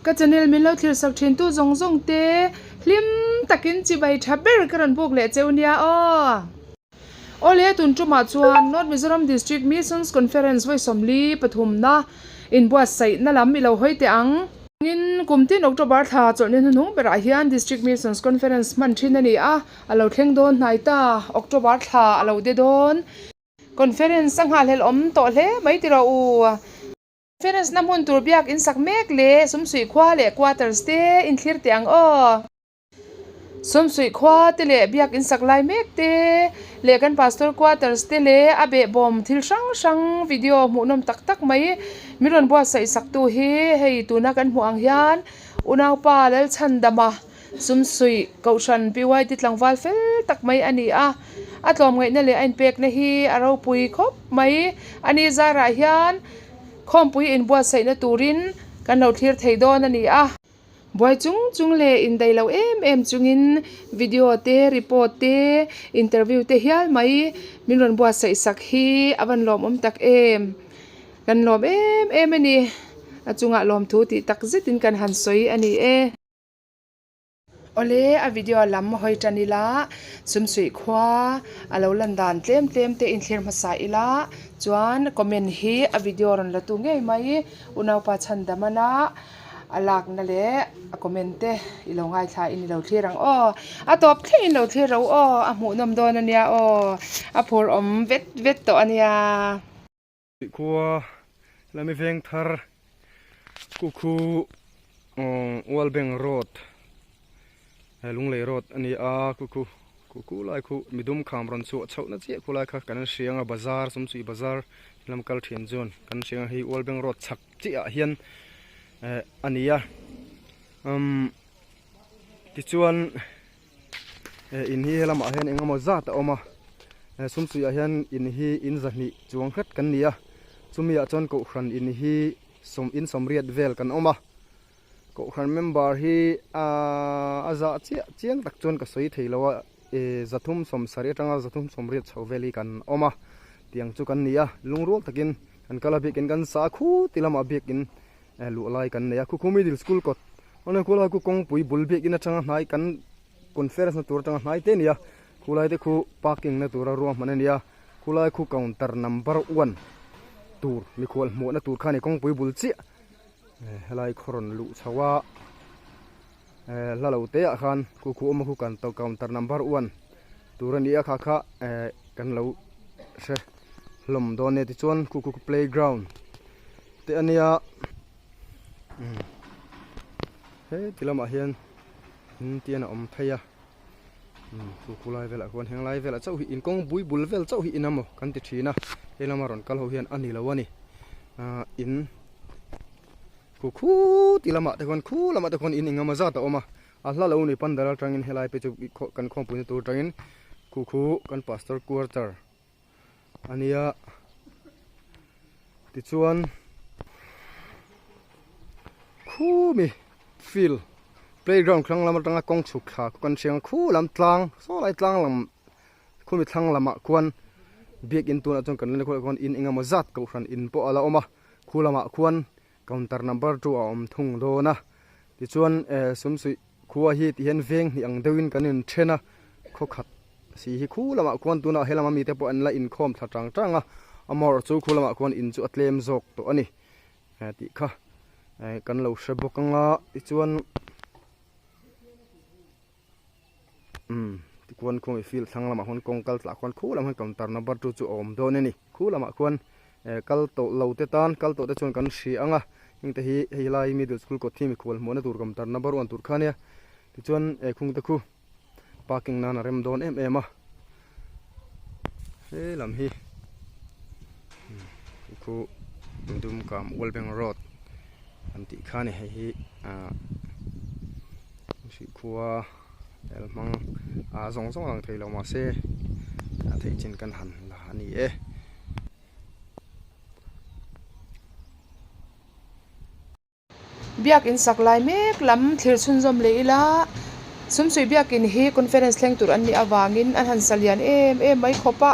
Ka channel min lo thlir sak thin tu zawng zawng te hlim takin chibai tha ber ka rawn buk leh cheu nia aw. Awle tun tumah chuan North Mizoram District Missions Conference vawi 43 na inbuatsaihna lam i lo hawi teh ang. Tin, kum tin October thla chawlhni hnuhnung berah hian District Missions Conference hman thin a ni a, a lo thleng dawn hnai ta, October thla a lo de dawn. Conference a nghahhlelh awm tawh hle mai ti rawh u. Conference na hmun tur biak in sak mek leh Sumsuih khua leh quarters te in thlir teh ang aw. Sumsuih khua te leh biak in sak lai mek te leh kan pastor quarters te leh a behbawm thil hrang hrang video hmuhnawm tak tak mai min rawn buatsaih sak tu hi hei tuna kan hmuh ang hian unaupa Lalchhandama Sumsuih Kohhran PYT tlangval fel tak mai a ni a, a tlawmngaihna leh a inpekna hi a ropui khawp mai. A ni zarah hian khawmpui inbuatsaihna turin kan lo thlir thei dawn a ni a. Buai chung chung leh indaih lo em em chungin video te, report te, interview te hial mai min rawn buatsaih sak hi a van lawmawm tak em. Kan lawm em em a ni. A chungah lawmthu tih tak zetin kan han sawi a ni e. Awle, a video lam hawi tan ila, Sumsuih khua a lo lan dan tlem tlem te inthlir hmasa ila, chuan comment hi a video rawn la tu ngei mai, unaupa Chhandamana a lakna leh a comment te i lo ngaithla in i lo thlir ang aw, a tawp thleng in lo thlir ro aw, a hmuhnawm dawn a nia aw, a phur awm vet vet tawh a nia. Khua lami veng thar kukhu Ualbeng road Lunglei road a ni a kukhu kukhu lai khu midum kham rawn chhuah chhoh na chiah khulai kha kan hriang a bazar sumsui bazar lam kal thin chuan kan hriang a hei Ualbeng road chhak chiah ah hian eh a ni a umm tichuan. Eh in hi helamah hian eng emaw zat a awm a eh sumsuihah hian in hi in zahnih chuang hret kan ni a chumi ah chuan kohhran in hi sawm in sawmriat vel kan awm a kohhran member hi ahh a zah chiah chiang tak chuan ka sawi thei lo a eh zathum sawm sarih atanga zathum sawmriat chho vel hi kan awm a tiang chu kan ni a lungrual takin kan kal a biakin kan sa khu ti lamah biakin eh luh lai kan nei a khu khu middle school kawt awle khulai khu kawngpui bul biakin atanga hnai kan conference na tur atanga hnai te a ni a khulai te khu parking na tura ruahman a ni a khulai khu counter number one tur mikhual hmuhna tur kha a ni kawngpui bul chiah eh helai khaw rawn luh chho a eh hla lo te ah khan khu khu awm a khu counter number one tur a ni a kha kha eh kan lo hre hlawm dawn nia tichuan khu khu playground te a nia he ti lamah hian in tian a awm phei a chu khu lai velah khuan heng lai velah chauh hi in kawng bui bul vel chauh hi in amaw kan ti thin a hei lama rawn kal ho hian a ni lo a ni ah in khu khu ti lamah te khuan khu lamah te khuan in engemaw zat a awm a a hla lo ni pandal atangin helai phei chu kan khawmpuina tur atangin khu khu kan pastor quarter a nia tichuan khumi field playground thlang lam atanga kawng chhuk thla khu kan hriang khu lam tlang saw lai tlang lam khumi thlang lamah khuan biakin tunah chuan kan la khuan in engemaw zat kohhran in pawh a la awm a khu lamah khuan counter number two a awm thung dawn a tichuan eh sumsuih khua hi ti hian veng hnih ang deuhin kan inthen a khaw khat si hi khu lamah khuan tunah he lama mite pawh an la inkhawm thla tang tang a amaherawh chu khu lamah khuan in chu a tlem zawk tawh a ni eh tih kha eh kan lo hre bawk anga tichuan umm tikhuan khaw field thlang lamah khuan kawng kal tlah khuan khu lam khan counter number two chu a awm dawn a ni khu lamah khuan eh kal tawh lo te tan kal tawh te chuan kan hria ang a heng te hi hei lai middle school kawt hi mikhual hmuhna tur counter number one tur kha ania tichuan eh khung te khu parking nan a rem dawn em em a he lam hi khu Dumkam Ualbeng road an tih kha a ni hei hi ah Hrihkhua el hmang ah zawng zawng lang thei lo mahse a theih chin kan han la a ni e. Biakin sak lai mek lam thlir chhunzawm leh ila Sumsuih biakin hi conference thleng tur an nih avangin an han sa lian em em mai khawp a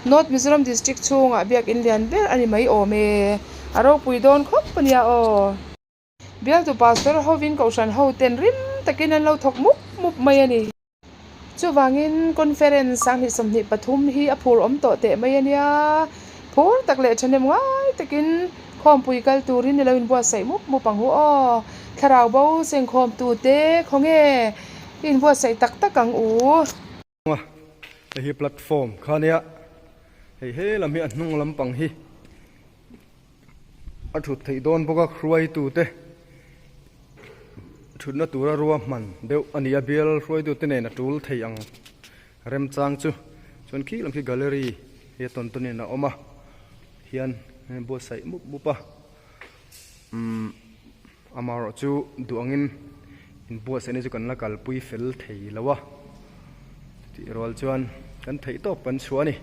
North Mizoram District chhungah biakin lian ber a ni mai awm e a ropui dawn khawp a nia aw. Bialtu pastor hovin kohhran hoten rim takin an lo thawk mup mup mai a ni. Chuvangin conference 2023 hi a phur awm tawh teh mai a nia. Phur tak leh thahnem ngai takin khawmpui kal turin i lo inbuatsaih mup mup ang u aw. Thlarau bo sengkhawmtute khawnge i inbuatsaih tak tak ang u. Hei hi platform kha nia, hei he lam hi a hnung lampang hi a thut theih dawn bawk a hruaitute thutna tura ruahman deuh a ni a bial hruaitute nen a tul thei ang remchang chu chuan khi lam khi gallery hi a tawn tawnin a awm a hian buatsaih mup mup a umm amaherawh chu duh angin inbuatsaihna chu kan la kalpui fel thei lo a chutih rual chuan kan theihtawp kan chhuah a ni.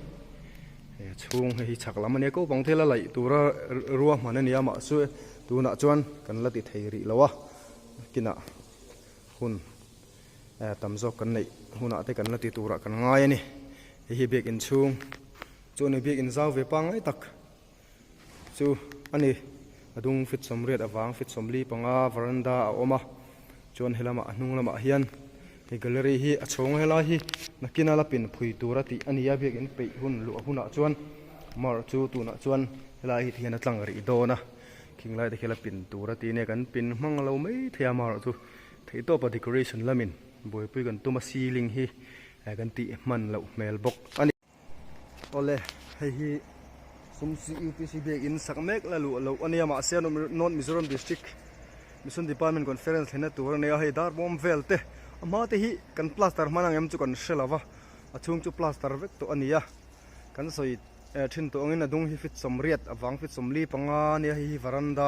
He chhung hei hi chhak lam a nia ko pang thil a laih tura ruahman a ni a mahse tunah chuan kan la ti thei rih lo a kinah hun eh tam zawk kan neih hunah te kan la ti turah kan ngai a ni hei hi biakin chhung chu a ni biakin zau ve pangngai tak chu a ni a dung fit sawmriat avang fit sawmli panga veranda a awm a chuan helamah a hnung lamah hian. Hei gallery hi a chhawng helai hi nakina la pin phui tura tih a ni a biakin peih hun luah hunah chuan mar chu tunah chuan helai hi tihian a tlang rih dawn a khing lai te khi la pin tur a tih a nia kan pin hmang lo mai thei a mar chu theihtawpa decoration lamin buaipui kan tum a ceiling hi kan tih hman loh hmel bawk a ni. Awle hei hi Sumsi UPC biakin sak mek la luh loh a nia mahse North Mizoram District Mission Department Conference thlenna tur a nia hei dar bawm vel te a hma te hi kan plaster hman ang em chu kan hre lo va a chhung chu plaster vek tawh a ni a kan sawi eh thin tawh angin a dung hi fit sawmriat avang fit sawmli panga a nia hei hi varanda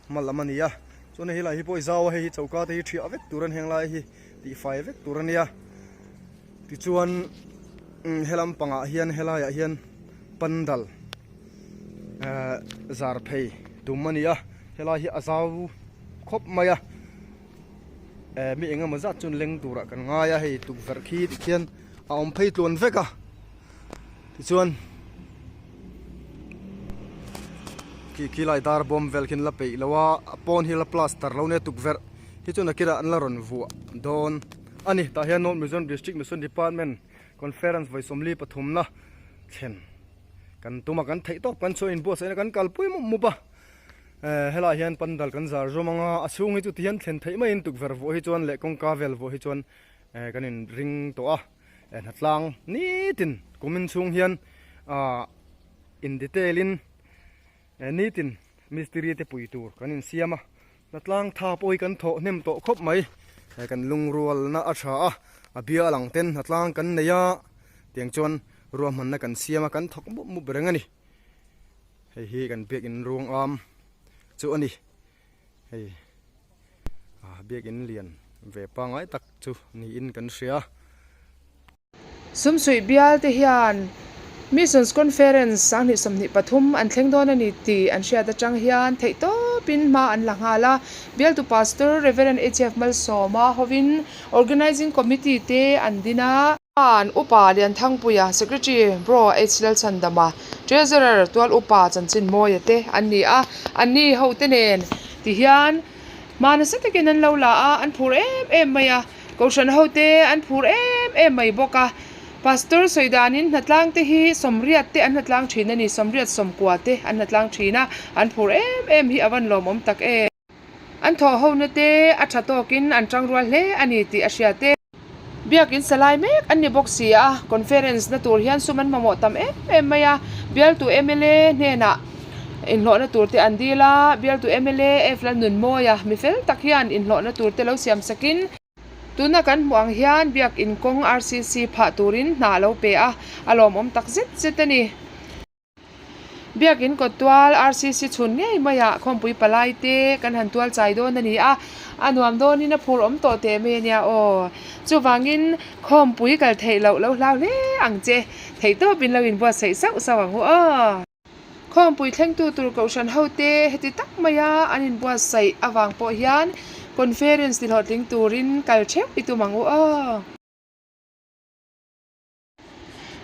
hma lam a ni a chuan hei lai hi pawh i zau a hei hi choka te hi thiah vek tur a ni heng lai hi tihfai vek tur a nia. Tichuan helam pangah hian helaiah hian pandal ehh zar phei tum a ni a helai hi a zau khawp mai a ehh mi eng emaw zat chuan leng turah kan ngai a hei tukverh khi tikhian a awm phei tluan vek a tichuan khi khi lai dar bawm vel khian la peih lo a a pawn hi la plaster lo nia tukverh hi chuan a kirah an la rawn vuah dawn. A ni, tah hian North Mizoram District Mission Department Conference vawi 43 na thlen kan tum a, kan theih tawp kan chhuah inbuatsaihna kan kalpui mup mup a, eh helaiah hian pandal kan zar zawm ang a, a chhung hi chu tihian thlen theih maiin tukverh vuah hi chuan leh kawngka vel vuah hi chuan eh kan inring tawh a, eh hnatlang nitin kumin chhung hian ah in detail in eh nitin mistiri te pui tur kan insiam a. Hnatlang tha pawh hi kan thawh hnem tawh khawp mai. He kan lungrualna a tha a, a bia a lang ten hnatlang kan nei a, tiang chuan ruahmanna kan siam a, kan thawk mup mup reng a ni. Hei hi kan biakin ruang am chu a ni. Hei ah biakin lian ve pangngai tak chu niin kan hria. Sumsuih bial te hian Missions Conference 2023 an thleng dawn a ni tih an hriat atang hian theihtawpin hma an la nghal a. Bialtu Pastor Rev. HF Malsawma hovin Organising Committee te an din a. An Upa Lianthangpuia, Secretary Bro H Lalchhandama, Treasurer Tual Upa Chanchinmawia te an ni a. Anni hote nen ti hian hma nasa takin an lo la a, an phur em em mai a. Kohhran hote an phur em em mai bawk a, Pastor sawi danin hnatlang te hi sawmriat te an hnatlang thin a ni, sawmriat sawmkua te an hnatlang thin a, an phur em em hi a van lawmawm tak em. An thawh hona te a tha tawkin an tangrual hle a ni tih a hriat e. Biakin sa lai mek an ni bawk si a, conference na tur hian sum an mamawh tam em em mai a, bialtu mla hnenah inhlawhna tur te an dil a, bialtu mla F Lalnunmawia mi fel tak hian inhlawhna tur te lo siam sakin, tuna kan hmuh ang hian biakin kawng RCC phah turin hna a lo pe a, a lawmawm tak zet zet a ni. Biakin kawt tual RCC chhun ngei maiah khawmpui palai te kan han tual chai dawn a ni a, a nuam dawnin a phur awm tawh teh mai a nia aw. Chuvangin khawmpui kal theih loh lo hlau hle ang che, theihtawpin lo inbuatsaih sauh sauh ang u aw. Khawmpui thlengtu tur kohhran hote heti tak maia an inbuatsaih avang pawh hian conference ti hlawhtling turin kal theuh i tum ang u aw.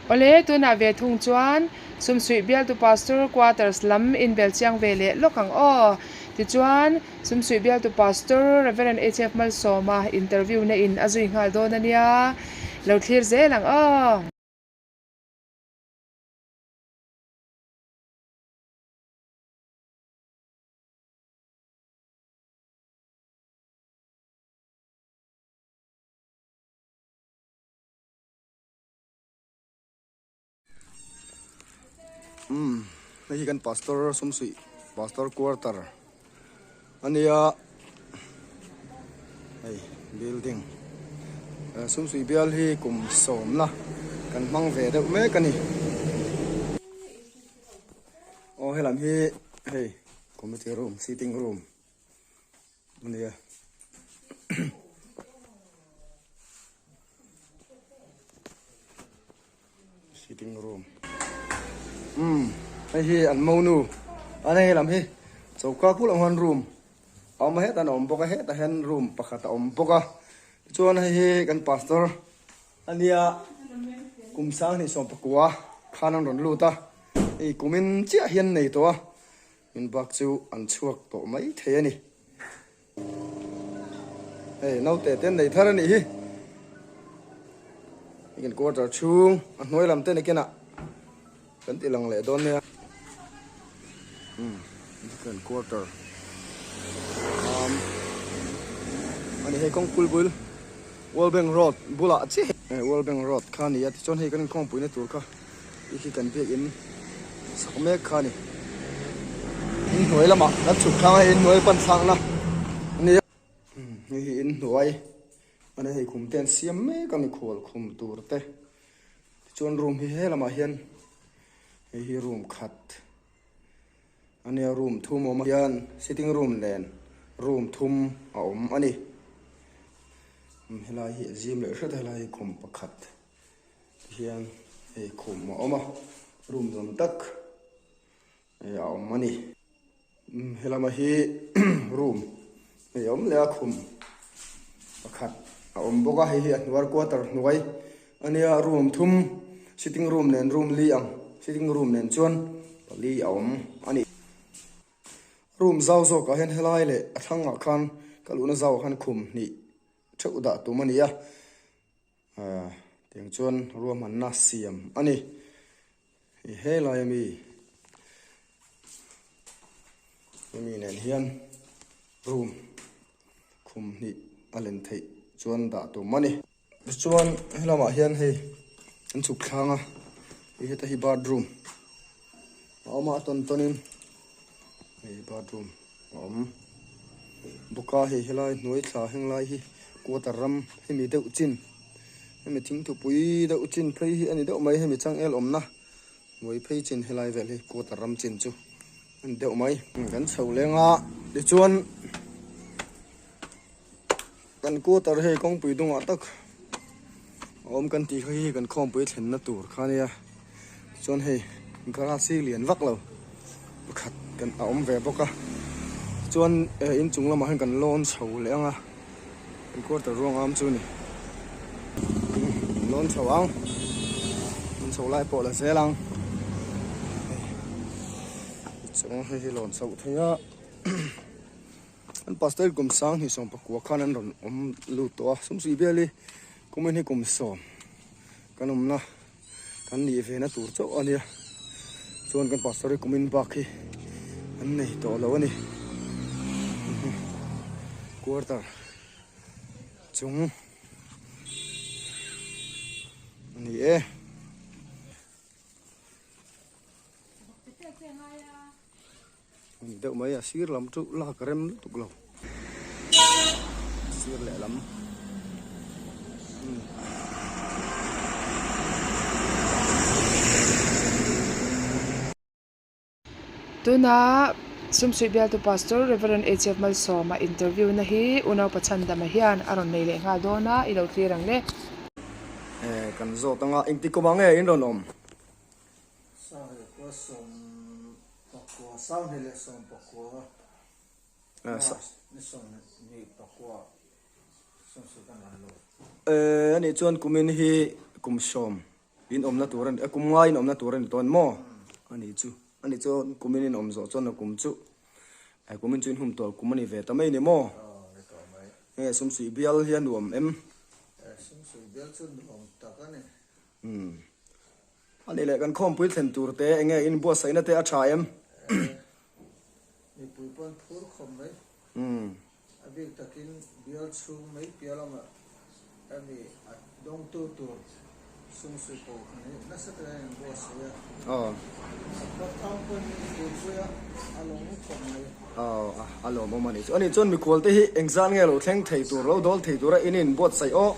Awle, tunah ve thung chuan Sumsuih bialtu Pastor Quarters lam inbel chiang ve leh lawk ang aw. Tichuan, Sumsuih bialtu Pastor Rev. HF Malsawma interview na in a zui nghal dawn a nia. Lo thlir zel ang aw. Umm hei hi kan pastor sumsuih pastor quarter a nia hei building sumsuih bial hi kum sawmna kan hmang ve deuh mek a ni aw helam hi hei committee room sitting room a nia. Sitting room umm hei hi an monu a hei lam hi choka khulah hian room a awm a hetah an awm bawk a hetah hian room pakhat a awm bawk a tichuan hei hi kan pastor a nia kum sanghnih sawmpakua khan an rawn lut a hei kumin chiah hian nei tawh a. Min bak chu an chhuak tawh mai thei a ni. Hei naute te an nei thar a nih hi. Hei kan quarter chhung a hnuai lam te ni kenah kan ti lang leh dawn nia. Umm kan quarter um a ni hei kawngpui bul World Bank Road bulah chiah hi World Bank Road kha a ni a tichuan hei kan inkhawmpuina tur kha Hei hi kan biakinn sak mek kha a ni. Inhnuai lamah kan chhuk thlang a, inhnuai pan thlakna a ni a. Hei hi inhnuai a ni a, hei khum te an siam mek a mikhual khum tur te. Tichuan room hi he lamah hian hei hi room khat a nia, room thum a awm a hian sitting room nen room thum a awm a ni. Helai hi a zim leh hret a, helai hi khum pakhat. Tihian hei khum a awm a, room nuam tak a awm a ni. Helama hi room hei a awm leh a, khum pakhat a awm bawk a, hei hi a hnuar quarter hnuai a nia, room thum sitting room nen room li ang sitting room nen chuan pali a awm a ni. Room zau zawkah hian helai leh a thlangah khan ka luhna zauah khan khum hnih theuh dah tum a ni a. Tiang chuan ruahmanna siam a ni. Hei helai ami hemi nen hian room khum hnih a len theih chuan dah tum a ni. Tichuan helamah hian hei an chhuk thlang a, hei heta hi bathroom a awm a, a tawn tawnin hei bathroom a awm bawk a, hei helai hnuai thla heng lai hi quarter ram hemi deuh chin hemi thingthupui deuh chin phei hi a ni deuh mai hemi changel awmna hnuai phei chin helai vel hi quarter ram chin chu a ni deuh mai. Kan chho leng a tichuan kan quarter hei kawngpui dungah tak a awm kan tih kha hi kan khawmpui thlenna tur kha a nia tichuan hei garage hi lian vak lo pakhat kan a awm ve bawk a tichuan inchung lamah hian kan lawn chho leh ang a kan quarter ruang am chu a ni lawn chho ang lawn chho lai pawh la zel ang tichuan hei hi lawn chho thei a. An pastor kum sang hnih 19 khan an rawn awm lut tawh a, Sumsuih bial hi kumin hi kum sawm kan awmna kan nih ve na tur chauh a nia, chuan kan pastor hi kumin bak hi an nei tawh lo a ni. Quarter chung a ni e. Ni deuh mai a sir lam chu lak rem lutuk lo sir leh lam Tuna Sumsuih bialtu Pastor Rev. HF Malsawma interview na hi Unau Pachhandama hian a rawn nei leh nghal dawn a, i lo thlir ang le. Kan zawt anga engti kawmah nge in rawn awm? Sanghnih 19 19 March ni 29 sawmsarih kan rawn lut. Eh anih chuan kumin hi kum sawm in awmna tur a ni kum ngai in awmna tur a ni tawn maw? Anih chu anih chuan kumin in awm zawh chuan a kum chu. Kumin chu inhum tawl kum a ni ve ta mai ni maw? Aw ni tawh mai. Nge sumsuih bial hi a nuam em? Sumsuih bial chu nuam tak a ni. Umm. A nih leh kan khawmpui thlen tur te enge in buatsaihna te a tha em? Mipui pawn phur khawp mai. Umm. A bik takin bial chhung mai piah lamah hemi a dawngtu tur sumsui pawh khan hi nasa takin an inbuatsaih a. Aw. A khawthlang pawn in phurpui a, a lawm khawp mai. Aw, a lawmawm a nih chu. A nih chuan mikhual te hi engzan nge lo thleng thei tur, lo dawl thei tura in inbuatsaih aw?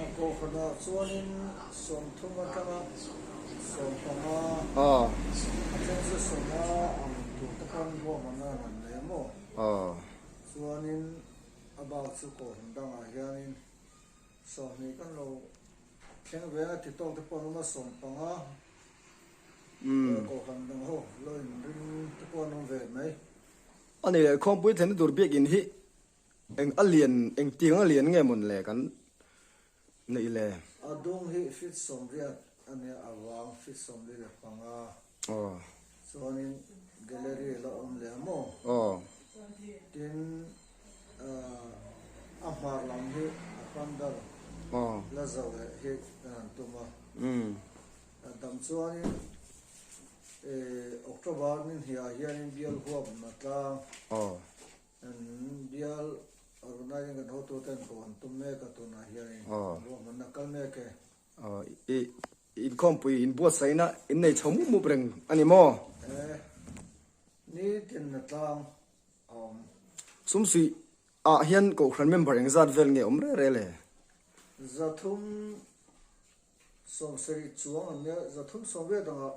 A kohhranah chuanin 30 atanga 15 Aw. A then chu 15 ang tur te pawn ruahmanna an han nei a maw? Aw. Chuanin a bak chu kohhran dangah hianin 20 kan lo thleng ve a, ti tawk te pawh an awm a, 15 kohhran dang ho lo inring te pawh an awm ve mai. A ni leh khawmpui thlenna tur biakinn hi eng a lian engtiang a lian nge mawn le kan neih le? A dung hi feet 80 a nia, a vang feet 45. Aw. Chuanin gallery a la awm leh a maw? Aw. Tin, a hmar lam hi a pandal la zo leh hi kan han tum a. Umm. Dam chuanin October ni hniah hianin bial huap Natlang. Aw. Kan bial organizing kan hotuten pawh an tum mek a tunah hianin ruahmanna kal mek e. Aw i inkhawmpui inbuatsaihna in nei chho mup mup reng a ni maw? E, nitin na tlang a awm. Sumsuih ah hian Kohhran member engzat vel nge awm reh reh le? 300 70 chuang an nia, 380 dangah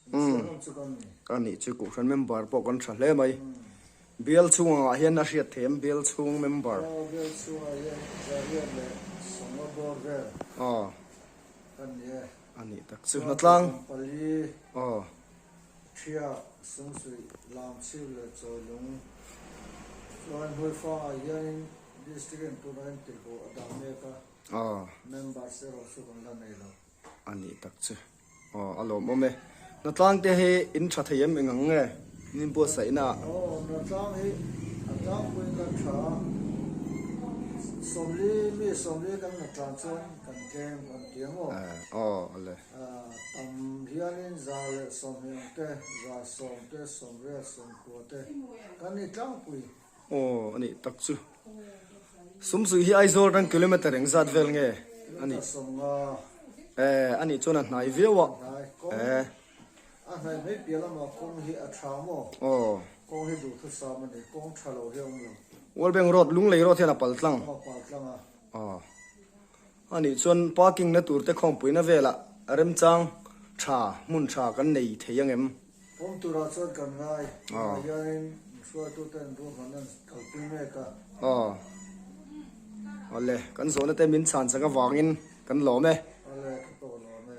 inchhiar awm chu kan ni. A nih chu Kohhran member pawh kan tha hle mai. Bial chhungah hian a hriat theih em bial chhung member? Aw bial chhungah hian Zariat leh Sawma bawr vel kan ni e. A nih tak chu hnatlang. Chuan pali. Aw. Thiak, Sungsuih, Lamchhip leh Chawilung. Chuan Hmuifangah hianin District in tunah hian tirhkoh a dah mek a. Aw. Members erawh chu kan la nei lo. A nih tak chu. Aw a lawmawm e. Hnatlang te hi in tha thei em eng ang nge? In inbuatsaihna ah. Aw hnatlang hi a tlangpuiin kan tha a, 40 mi 40 kan hnatlang chuan kan tlem kan ti ang aw. Aw a le. Tam hianin 120 ang te, 110 te, 80, 90 te kan ni tlangpui. Aw a nih tak chu. Sumsuih hi Aizawl atang kilometer eng zat vel nge a nih? Eh a nih chuan a hnai viau a. Eh. A hnai mai piah lamah kawng hi a tha maw? Aw. Kawng hi duhthusam a ni, kawng tha lo hi a awm lo. World Bank Road, Lunglei Road hian a pal tlang. Aw pal tlang a. Aw. A nih chuan parking na tur te khawmpuina velah remchang tha, hmun tha kan nei thei ang em? Awm turah chuan kan ngai. Tunah hianin hruaitute an ruahman an kalpui mek a. Aw. Awle, kan zawhna te min chhan chak avangin kan lawm e. Awle, ka pawh lawm e.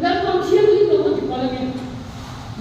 Lalpa thianghlim lo a ti palh ange.